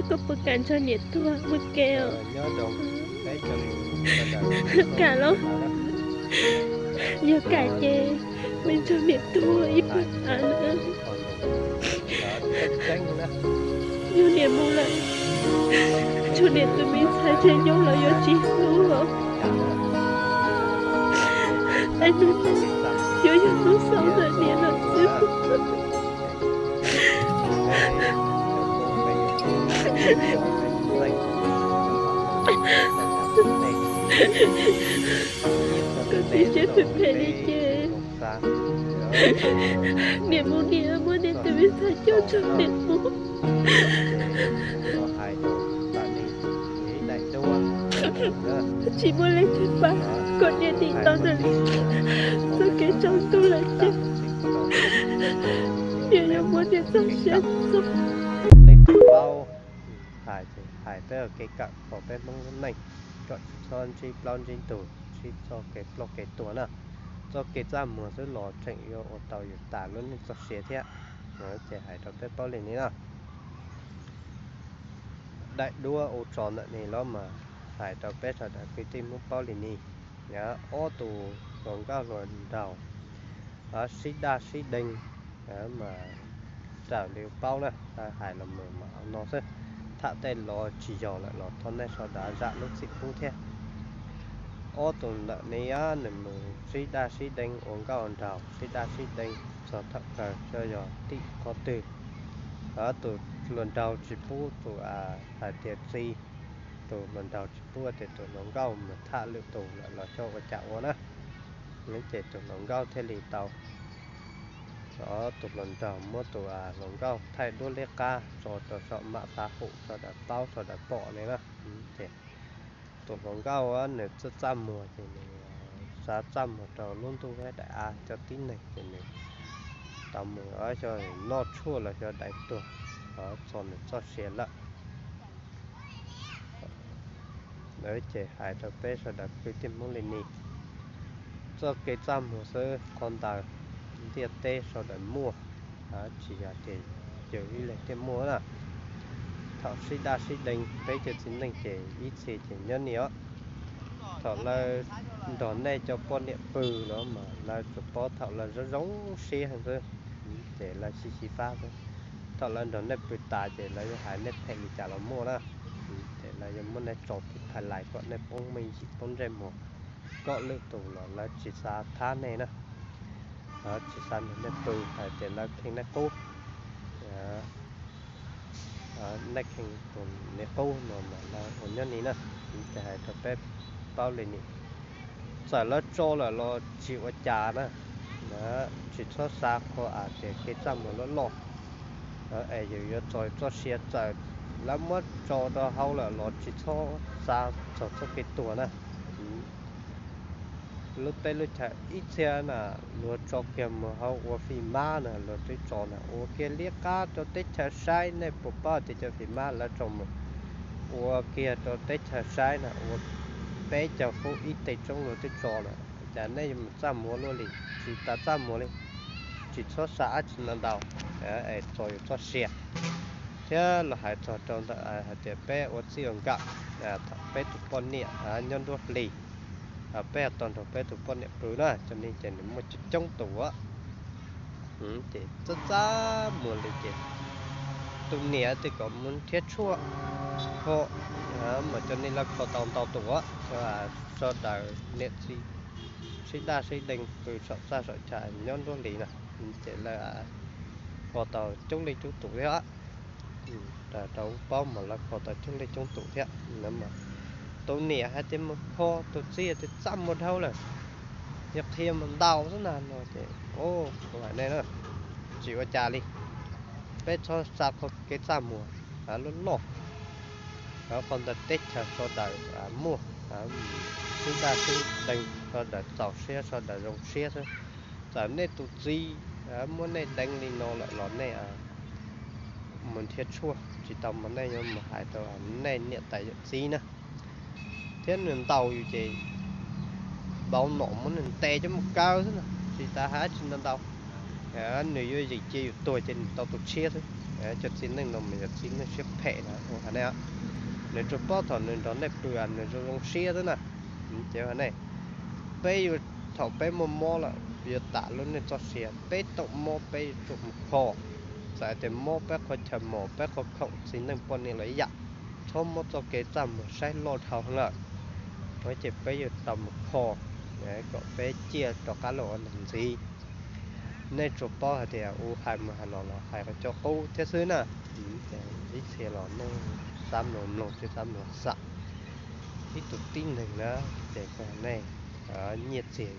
Koj puas kam nrog niam tuag ua ke os? Kam los? Yog kam ces me nrog niam tuag ib pawg av na. Yog niam mus lawm, tshuav niam tus me ntxhais tseg nyob los yuav tsis hlub los? Es hnub no yuav yog hnub xaus ntawm niam lawm xwb. Koj txiv siab phem phem li ces niam mus niam muab niam tus me ntxhais coj tso niam mus. Tsis muaj leej twg pab kom niam dim tau ntawm txoj kev tsaus ntuj lawm ces niam yuav muab niam txoj sia txo. Leej twg paub hais ces hais peb ua kev kawm kom peb Hmoob lub neej kom tsis txhob ntsib plaub ntsib ntug, ntsib txoj kev ploj kev tuag na. Txoj kev txaj muag xwb los tseem yuav ua tau yus tas lub neej txoj sia thiab. Ces hais rau peb paub li ni na. Daim duab ua tso ntawm ni los mas hais rau peb sawv daws kwv tij Hmoob paub li ni. Ob tug hluas nkauj hluas nraug sib daj sib deev mas raws li paub na, hais los mus mas no xwb. Tham tej lo tsis yog lawm los thov nej sawv daws zam lub txim pub thiab. Ob tug ntawm ni nws mus sib daj sib deev ua nkauj nraug, sib daj sib deev txog thaum kawg xyov yog tim qhov twg. Tus hluas nraug tsis pub tus, hais tias txiv, tus hluas nraug tsis pub tias tus hluas nkauj mus tham lwm tus lawm los xyov ua cas ua na. Ces tus hluas nkauj thiaj li tau, tus hluas nraug muab tus hluas nkauj thaij duab liab qab tso rau saum mam xav hum sawv daws paub sawv daws pom li na. Ces tus hluas nkauj nws txaj txaj muag ces nws xav txaj muag rau lub ntuj daim av cov tib neeg ces nws tau mus xyov noj tshuaj los xyov dai tuag, txog nws txoj sia lawm. Ces hais rau peb sawv daws kwv tij Hmoob li ni, txoj kev txaj muag xwb qhov ntawd ntiaj teb sawv daws muaj, tsis yog tias yus ib leeg thiaj muaj na. Thaum sib daj sib deev peb cov txiv neej ces ib txhia ces nyob ni os. Thaum lawv nrog nej cov poj niam pw los mas lawv tsuas paub thaum lawv zoo zoo siab heev xwb, ces lawv xyiv xyiv fab xwb. Thaum lawv nrog nej pw tas ces lawv yuav hais nej phem li cas los muaj na, ces lawv yuav muab nej tso tim phais lais kom nej poob meej yim poob ntsej muag, kom lwm tus los lawv tsis xav thab nej na, tsis xav nrog nej pw hais tias lawv kheev nej qub. Nej kheev tus niam qub no mas lawv ua nyob ni na, ces hais rau peb paub li ni. Txawm lawv tso lawm los tsis ua cas na, tsis txhob xav qhov hais tias kev txaj muag loj loj es yus yuav txog txoj sia. Txawm lawv muab tso rau hauv lawm los tsis txhob xav txog txoj kev tuag na. Lub teb lub chaw ib txhia na, luag tso kiag mus hauv ua fim mab na, luag twb tso na ua kiag liab qab rau teb chaws saib. Nej puas paub tias cov fim mab lawv tso mus ua kiag rau teb chaws saib na, ua peb caug fuv ib teg tsoob luag twb tso na. Cas nej yuav mus txaj muag luaj li? Tsis tas txaj muag li. Tsis txhob xav dab tsi ntau ntau es txog yus txoj sia. Thiab los hais txog rau ntawm hais tias peb ua txij ua nkawm, thaum peb tus poj niam nyob nruab hlis, peb tau nrog peb tus poj niam pw na, cov neeg ces nws muaj coob coob tus. Ces txaj txaj muag li ces tus niam tias kom mus nrhiav tshuaj kho, mas cov neeg lawv kho tau ntau tus, sawv daws niam txiv sib daj sib deev pw saum txaj saum chaw nyob nruab hlis na, ces lawv kho tau coob leej coob tus thiab. Raws rau paub mas lawv kho tau coob leej coob tus thiab. Tus niam hais tias mus kho, tus txiv tias txaj muag dhau lawm, yog qhia mus ntaus xwb na no ces, kuv hais nej na, tsis ua cas li. Peb txhob xav qhov kev txaj muag loj loj, qhov ntawd teb chaws sawv daws muaj, sib daj sib deev sawv daws txaus siab sawv daws zoo siab xwb. Txawm nej tus txiv muab nej deev li no lawm los nej mus nrhiav tshuaj tsis tau mas nej yuav mus hais rau nej niam tais yawm txiv na. Thiab nws ntaus yus ces vauv nom muab nws ntes coj mus kaw xwb na, tsis tas hais dab tsi ntau ntau. Nws yuav yeem cia yus tuag ces nws tau tus tshiab xwb. Cov txiv neej no mas yog txiv neej siab phem na, ua hais nej, nws tsuas paub thaum nws nrog nej pw nws zoo zoo siab xwb na. Ces ua hais nej, peb yuav, thaum peb muaj mob lawm yuav tam lub neej txoj sia, peb tau mob peb yuav tsum mus kho. Txawm tias mob peb qhov chaw mos peb qhov khoom, txiv neej poj niam los ib yam, txhob muab txoj kev txaj muag saib loj dhau lawm. Ces peb yuav tau mus kho kom peb ciaj rov qab los ua neeg ntxiv. Nej tsuas paub hais tias u hais mus hais los los hais qhov cov qub thiab xwb na. Ces ib txhia los nej xav mloog mloog, tsis xav mloog xam. Ib tug tib neeg na, ces nej, nyiaj txiag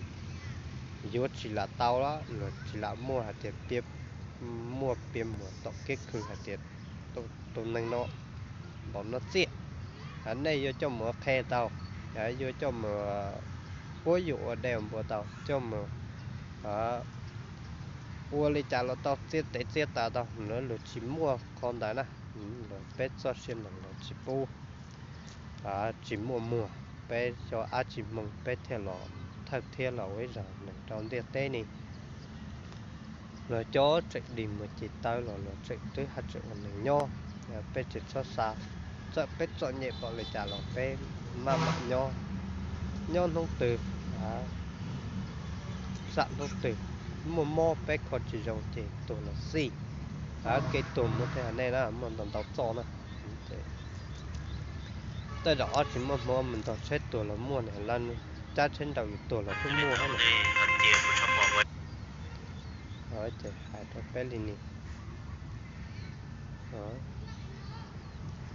yuav tsis lam tau los luag tsis lam muaj hais tias piav, muaj piav muas tom kev khw hais tias tus neeg no npaum no txiaj, nej yuav coj mus ua qhev tau, yuav coj mus puab yus ua dej ua npua tau, coj mus ua li cas los tau, txiav tes txiav taw tau, luag tsis muaj qhov ntawd na. Peb txoj sia neeg los tsis pub, tsis muaj muag, peb xyov dab tsi hmoo peb thiaj los thawj thiab los ua ib zag neeg rau ntiaj teb ne. Luag cov tseem dig muag ci tawv los luag tseem twb haj tseem ua neeg nyob. Peb tsis txhob xav, txawm peb txom nyem npaum li cas los peb maj mam nyob, nyob hnub twg, xam hnub twg, muaj mob peb kho tsis zoo ces tuag los xij, kev tuag muaj tej hais nej na, muaj ntau ntau txoj na. Tej zaum ob tsis muaj hmoo mus nrog tsheb tuag los muaj ne, cab tsheb nraum yus tuag los kuj muaj na. Ces hais rau peb li ni,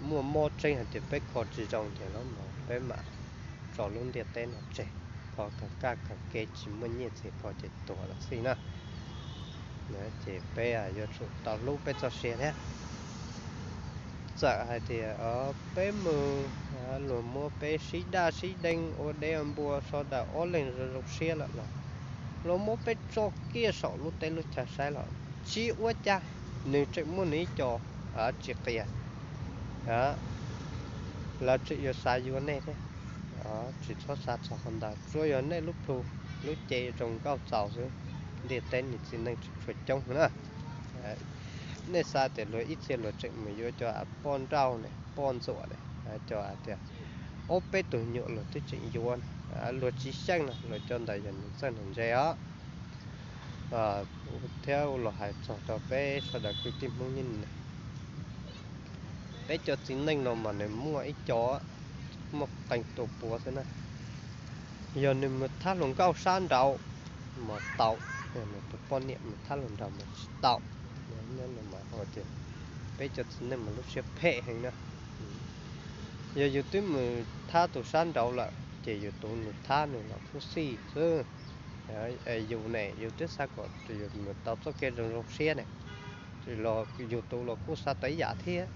muaj mob tseeb hais tias peb kho tsis zoo ces los mas peb mam tso lub ntiaj teb no tseg, kho kawg kaj kawg kev tsis muaj nyiaj txiag kho ces tuag los xij na. Ces peb yuav tsum tau hlub peb txoj sia thiab. Txawm hais tias peb mus, luag muab peb sib daj sib deev ua dej ua npua sawv daws ob leeg zoo zoo siab lawm los luag muab peb tso kiag saum lub teb lub chaw saib los tsis ua cas, nws tseem muaj nws ib co tsis qias. Lawv tseem yuav xav yuav nej thiab. Tsis txhob xav txog qhov ntawd, tsuas yog nej lub plhu lub cev zoo nkauj txaus xwb, ntiaj teb niag txiv neej tsis tshua coob na. Nej xav tias luag ib txhia luag tseem mus yuav cov poj nrauj ne, poj ntxuam ne, cov hais tias ob peb tug nyuam luag twb tseem yuav, luag tsis xyeej no, luag cov ntawd yog nws txawj nws ntse os. Thiab los hais txog rau peb sawv daws kwv tij Hmoob nyob, peb cov txiv neej no mas nws muaj ib co muaj qee tus puav xwb na. Yog nws mus thab hluas nkauj sab nraud mas tau, yog nws tus poj niam mus thab hluas nraug mas tsis tau. Peb cov txiv neej mas lub siab phem heev na. Yog yus twb mus thab tus sab nraud lawm ces yus tus nws thab nws los kuj xij xwb. Yus ne yus twb xav kom yus mus tau txoj kev zoo zoo siab ne, yus tus los kuj xav tau ib yam thiab.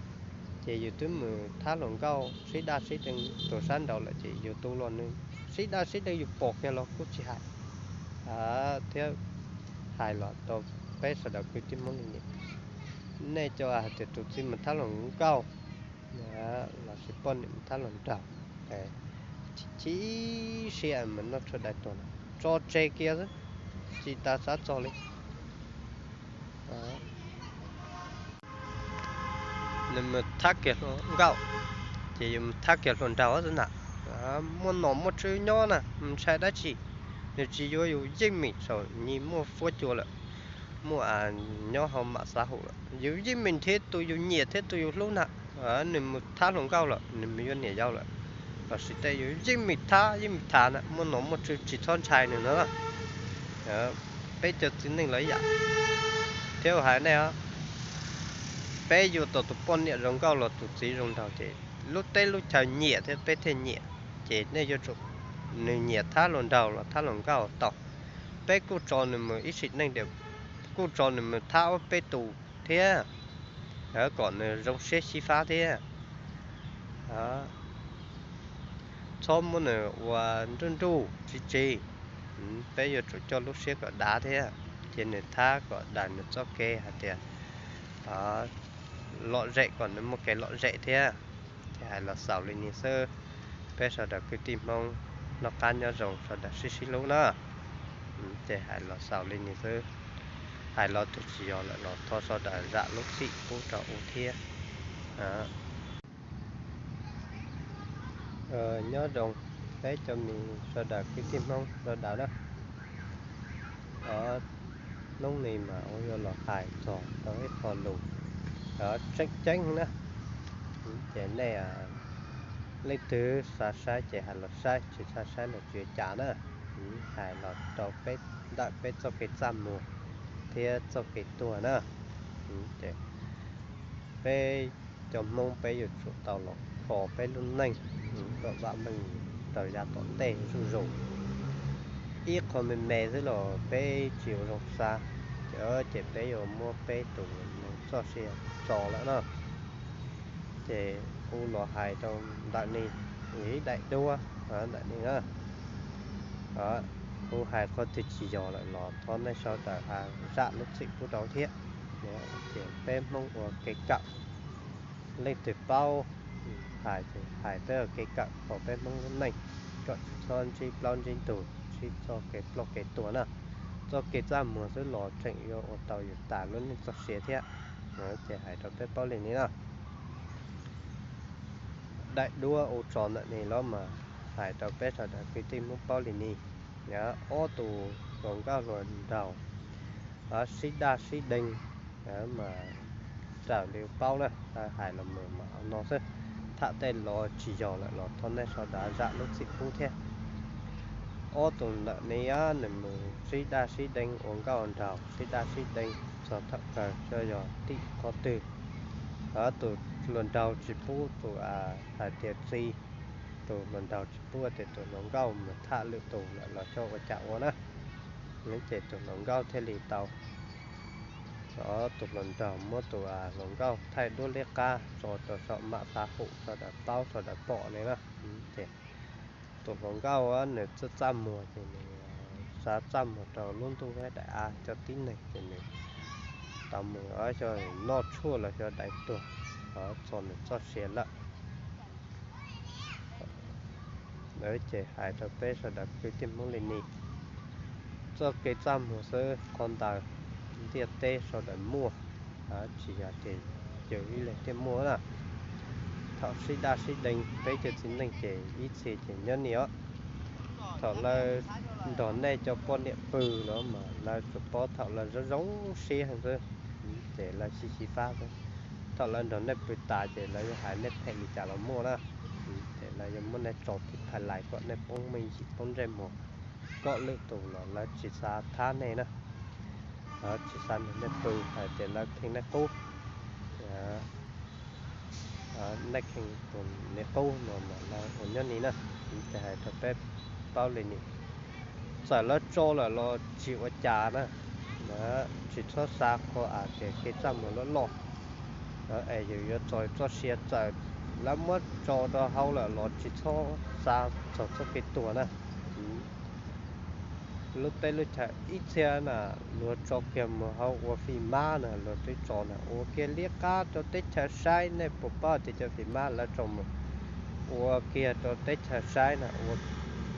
Ces yus twb mus thab hluas nkauj sib daj sib deev tus sab nraud lawm ces yus tus los nws sib daj sib deev yus pom kiag los kuj tsis hais. Thiab hais los rau peb sawv daws kwv tij Hmoob li nim, nej cov hais tias tus txiv mus thab hluas nkauj lossis poj niam mus thab hluas nraug, chim siab mus noj tshuaj dai tuag no tso tseg kiag xwb, tsis tas xav txog li. Nws mus thab kiag hluas nkauj ces yus mus thab kiag hluas nraug xwb ntag. Muaj nom muaj tswv nyob na mus ntshai dab tsi, nws tsis yuav yus yeej meem saum nyias muaj fuab cua lawm, muaj nyob hauv mam xav hum lawm, yus yeej meem nrhiav tus yus nyiam thiab tus yus hlub na. Nws mus thab hluas nkauj lawm, nws mus yuav niam yau lawm, lossis tej yus yeej meem thab yeej meem tham na, muaj nom muaj tswv tsis txhob ntshai nws na. Peb cov txiv neej los ib yam thiab hais nej, peb yuav tau tus poj niam zoo nkauj los tus txiv zoo nraug ces lub teb lub chaw nyiam thiab peb thiaj nyiam. Ces nej yuav tsum, nws nyiam thab hluas nraug los thab hluas nkauj tau, peb kuj tso nws mus ib sim neej, kuj tso nws mus thab ob peb tus thiab, kom nws zoo siab xyiv fab thiab. Txhob muab nws ua nruj nruj tsis tsig. Peb yuav tsum coj lub siab kom dav thiab, cia nws thab kom daws nws txoj kev hais tias lom zem kom nws muaj kev lom zem thiab. Ces hais los xaus li ni xwb, peb sawv daws kwv tij Hmoob noj qab nyob zoo sawv daws sib sib hlub na. Ces hais los xaus li ni xwb. Hais los twb tsis yog lawm los thov sawv daws zam lub txim pub rau kuv thiab. Nyob zoo peb cov me sawv daws kwv tij Hmoob sawv daws na. Hnub no mas kuv yuav los hais txog rau ib qho lus tseem ceeb na. Ces nej leej twg xav saib ces hais los saib, tsis xav saib los tsis ua cas na. Hais los rau peb ntawm peb txoj kev txaj muag thiab txoj kev tuag na. Ces peb cov Hmoob peb yuav tsum tau los kho peb lub neej kom vam meej rau yav tom ntej zuj zus. Ib qho me me xwb los peb tsis ua zoo xav, ces peb yuav muab peb tus neeg txoj sia tso lawm na. Ces kuv los hais rau ntawm ni, ib daim duab ntawm ni na. Kuv hais qhov twg tsis yog lawm los thov nej sawv daws zam lub txim pub rau thiab. Ces peb Hmoob ua kev kawm, leej twg paub hais ces hais peb ua kev kawm kom peb Hmoob lub neej kom tsis txhob ntsib plaub ntsib ntug, ntsib txoj kev ploj kev tuag na. Txoj kev txaj muag xwb los tseem yuav ua tau yus tas lub neej txoj sia thiab. Ces hais rau peb paub li ni na. Daim duab kuv tso ntawm ni los mas hais rau peb sawv daws kwv tij Hmoob paub li ni. Ob tug hluas nkauj hluas nraug sib daj sib deev mas raws li paub na, hais los mus mas no xwb. Tham tej los tsis yog lawm los thov nej sawv daws zam lub txim pub thiab. Ob tug ntawm ni nws mus sib daj sib deev ua nkauj nraug sib daj sib deev txog thaum kawg tsuas yog tim qhov twg tus hluas nraug tsis pub tus, hais tias txiv, tus hluas nraug tsis pub tias tus hluas nkauj mus tham lwm tus lawm los xyov ua cas ua na. Ces tus hluas nkauj thiaj li tau, tus hluas nraug muab tus hluas nkauj thaij duab liab qab tso rau saum mam xav hum sawv daws paub sawv daws pom li na. Ces tus hluas nkauj nws txaj txaj muag ces nws xav txaj muag rau lub ntuj daim av cov tib neeg ces nws tau mus xyov noj tshuaj los xyov dai tuag txog nws txoj sia lawm. Ces hais rau peb sawv daws kwv tij Hmoob li ni, txoj kev txaj muag xwb qhov ntawd ntiaj teb sawv daws muaj, tsis yog tias yus ib leeg thiaj muaj na. Thaum sib daj sib deev peb cov txiv neej ces ib txhia ces nyob ni os. Thaum lawv nrog nej cov poj niam pw los mas lawv tsuas paub thaum lawv zoo zoo siab heev xwb, ces lawv xyiv xyiv fab xwb. Thaum lawv nrog nej pw tas ces lawv yuav hais nej phem li cas los muaj na. Ces lawv yuav muab nej tso tim phais lais kom nej poob meej yim poob ntsej muag, kom lwm tus los lawv tsis xav thab nej na, tsis xav nrog nej pw hais tias lawv kheev nej qub. Nej kheev tus niam qub no mas lawv ua nyob ni na. Ces hais rau peb paub li ni, txawm lawv tso lawm los tsis ua cas na, tsis txhob xav qhov hais tias kev txaj muag loj loj es yus yuav txog txoj sia. Txawm lawv muab tso rau hauv lawm los tsis txhob xav txog txoj kev tuag na. Lub teb lub chaw ib txhia na luag tso kiag mus hauv ua fim mab na, luag twb tso na ua kiag liab qab rau teb chaws saib. Nej puas paub tias cov fim mab lawv tso mus ua kiag rau teb chaws saib na, ua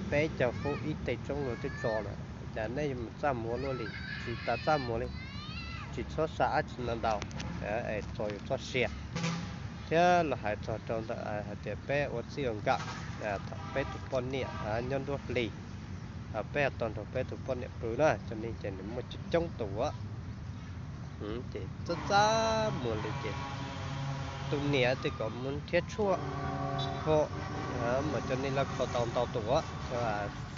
peb caug fub ib teg tsoob luag twb tso na. Cas nej yuav mus txaj muag luaj li, tsis tas txaj muag li. Tsis txhob xav dab tsi ntau ntau es txog yus txoj sia. Thiab los hais txog rau ntawm hais tias peb ua txij ua nkawm, thaum peb tus poj niam nyob nruab hlis, peb tau nrog peb tus poj niam pw na, cov ni ces nws muaj coob coob tus. Ces txaj txaj muag li ces tus niam twb kom mus nrhiav tshuaj kho, mas cov ni lawv kho tau ntau tus,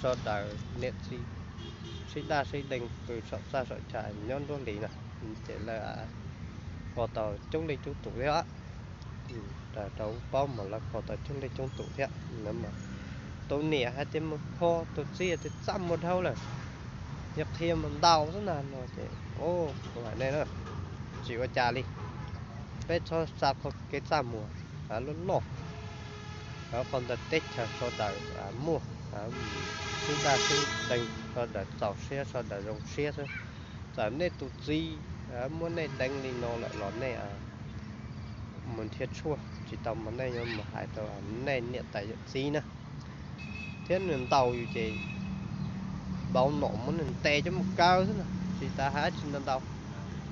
sawv daws niam txiv sib daj sib deev pw saum txaj saum chaw nyob nruab hlis na, ces lawv kho tau coob leej coob tus thiab. Rau paub mas lawv kho tau coob leej coob tus thiab. Tus niam hais tias mus kho, tus txiv tias txaj muag dhau lawm, yog qhia mus ntaus xwb na no ces, kuv hais nej na, tsis ua cas li. Peb txhob xav qhov kev txaj muag loj loj, qhov ntawd teb chaws sawv daws muaj, sib daj sib deev sawv daws txaus siab sawv daws zoo siab xwb. Txawm nej tus txiv muab nej deev li no lawm los nej mus nrhiav tshuaj tsis tau mas nej yuav mus hais rau nej niam tais yawm txiv na, thiab nws ntaus yus ces vauv nom muab nws ntes coj mus kaw xwb na, tsis tas hais dab tsi ntau ntau.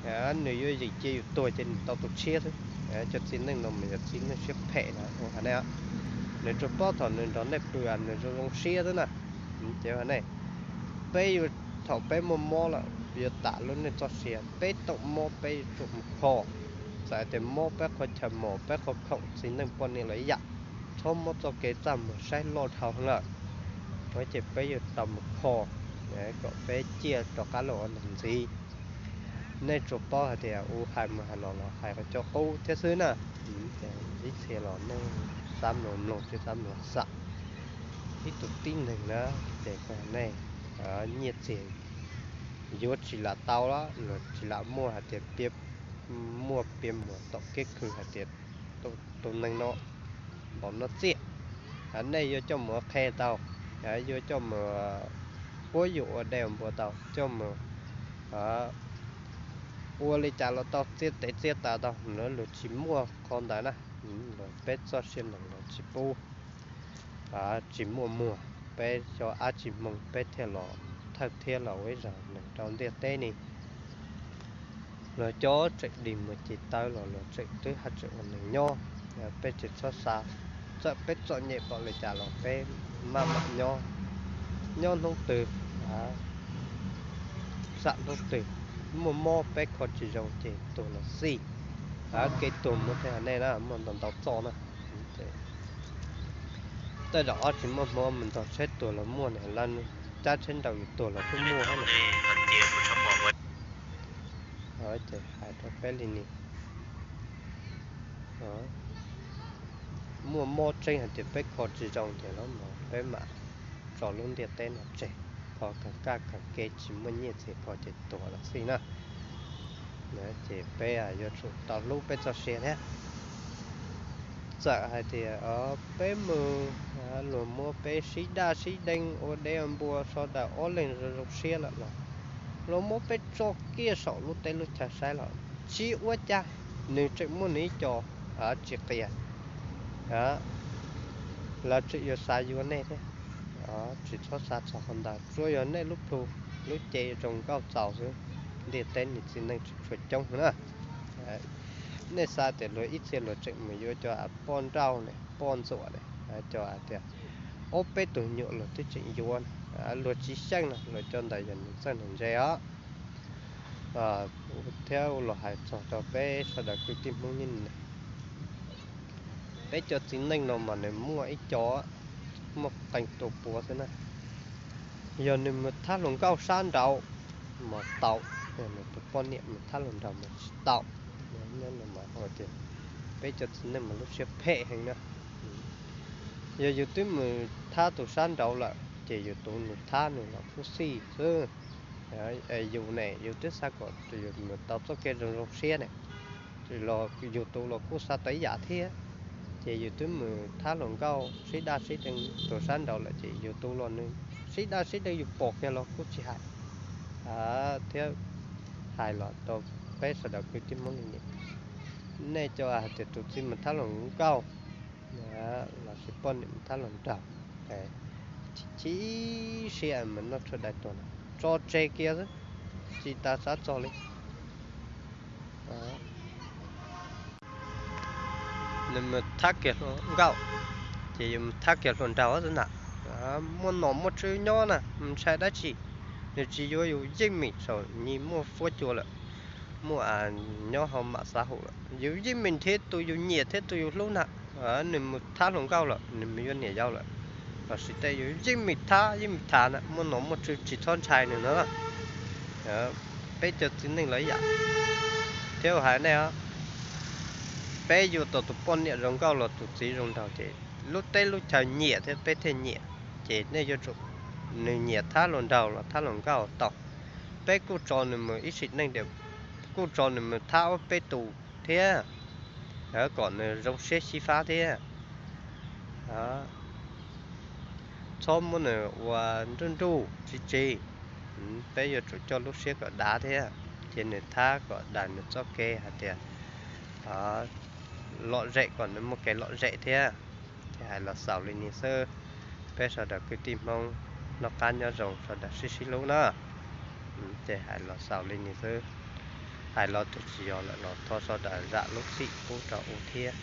Nws yuav yeem cia yus tuag ces nws tau tus tshiab xwb. Cov txiv neej no mas yog txiv neej siab phem na, ua hais nej, nws tsuas paub thaum nws nrog nej pw nws zoo zoo siab xwb na. Ces hais nej, peb yuav, thaum peb muaj mob lawm yuav tam lub neej txoj sia, peb tau mob peb yuav tsum mus kho. Txawm tias mob peb qhov chaw mos, peb qhov khoom, txiv neej poj niam los ib yam, txhob muab txoj kev txaj muag saib loj dhau lawm. Ces peb yuav tau mus kho kom peb ciaj rov qab los ua neeg ntxiv. Nej tsuas paub hais tias u hais mus hais los los hais cov qub thiab xwb na. Ib txhia los nej xav mloog mloog, tsis xav mloog xam. Ib tug tib neeg na, ces nej, nyiaj txiag yuav tsis lam tau los luag tsis lam muaj hais tias piav, muaj piav muas tom kev khw hais tias tus neeg no npaum no txiaj. Nej yuav coj mus qhe tau, yuav coj mus puab yuam ua dej ua npua tau, coj mus ua li cas los tau, txiav tes txiav taw tau, luag tsis muaj qhov ntawd na. Peb txoj sia neeg los tsis pub, tsis muaj muag, peb xyov dab tsi hmoo peb thiaj los thawj thiab los ua ib zag neeg rau ntiaj teb ni. Luag cov tseem dig muag ci tawv los luag tseem twb haj tseem ua neeg nyob. Peb tsis txhob xav, txawm peb txom nyem npaum li cas los peb maj mam nyob, nyob hnub twg, xam hnub twg, muaj mob peb kho tsis zoo ces tuag los xij. Kev tuag muaj thiab nej na, muaj ntau ntau txoj na. Tej zaum ob tsis muaj hmoo mus nrog tsheb tuag los muaj ne, lawv cab tsheb nrau yus tuag los kuj muaj. Ces hais rau peb li ni, muaj mob tseeb hais tias peb kho tsis zoo ces los peb mam tso lub ntiaj teb no tseg, kho kawg kaj kawg kev tsis muaj nyiaj txiag kho ces tuag los xij na. Ces peb yuav tsum tau hlub peb txoj sia thiab. Txawm hais tias peb mus, luag muab peb sib daj sib deev ua dej ua npua sawv daws ob leeg zoo zoo siab lawm los, luag muab peb tso kiag saum lub teb lub chaw saib los tsis ua cas, nws tseem muaj nws ib co tsis qias. Lawv tseem yuav xav yuav nej thiab. Tsis txhob xav txog qhov ntawd, tsuas yog nej lub plhu lub cev zoo nkauj txaus xwb, ntiaj teb niam txiv neej tsis tshua coob na. Nej xav tias luag ib txhia luag tseem mus yuav cov poj nrauj ne, poj ntxuam ne, cov hais tias ob peb tug nyuam luag twb tseem yuav, luag tsis xyeej no, luag cov ntawd yog nws txawj nws ntse os. Thiab los hais txog rau peb sawv daws kwv tij Hmoob niaj hnub no, peb cov txiv neej no mas nws muaj ib co muaj qee tus puav xwb na. Yog nws mus thab hluas nkauj sab nraud mas tau, yog nws tus poj niam mus thab hluas nraug mas tsis tau. Peb cov txiv neej mas lub siab phem heev na. Yog yus twb mus thab tus sab nraud lawm ces yus tus nws thab nws los kuj xij xwb. Yus ne yus twb xav kom yus mus tau txoj kev zoo zoo siab ne, yus tus los kuj xav tau ib yam thiab. Ces yus twb mus thab hluas nkauj sib daj sib deev tus sab nraud lawm ces yus tus los nws sib daj sib deev yus pom kiag los kuj tsis hais. Thiab hais los rau peb sawv daws kwv tij Hmoob li nim, nej cov hais tias tus txiv mus thab hluas nkauj lossis poj niam mus thab hluas nraug, chim siab mus noj tshuaj dai tuag no, tso tseg kiag xwb, tsis tas xav txog li. Nws mus thab kiag hluas nkauj, ces yus mus thab kiag hluas nraug xwb na. Muaj nom muaj tswv nyob na, mus ntshai dab tsi. Nws tsis yuav yus yeej meem saum nyias muaj fuab cua lawm, muaj nyob hauv mam xav hum lawm, yus yeej meem nrhiav tus yus nyiam thiab tus yus hlub na. Nws mus thab hluas nkauj lawm, nws mus yuav niam yau lawm, lossis tej yus yeej meem thab yeej meem tham na, muaj nom muaj tswv tsis txhob ntshai nws na. Peb cov txiv neej los ib yam thiab hais nej, peb yuav tau tus poj niam zoo nkauj los tus txiv zoo nraug ces lub teb lub chaw nyiam thiab peb thiaj nyiam. Ces nej yuav tsum, nws nyiam thab hluas nraug los thab hluas nkauj tau, peb kuj tso nws mus ib sim neej, kuj tso nws mus thab ob peb tus thiab, kom nws zoo siab xyiv fab thiab. Txhob muab nws ua nruj nruj tsis tsig. Peb yuav tsum coj lub siab kom dav thiab, cia nws thab kom daws nws txoj kev hais tias lom zem, kom nws muaj kev lom zem thiab. Ces hais los xaus li ni xwb, peb sawv daws kwv tij Hmoob noj qab nyob zoo, sawv daws sib sib hlub na. Ces hais los xaus li ni xwb. hais los twb tsis yog lawm no, thov sawv daws zam lub txim pub rau kuv thiab.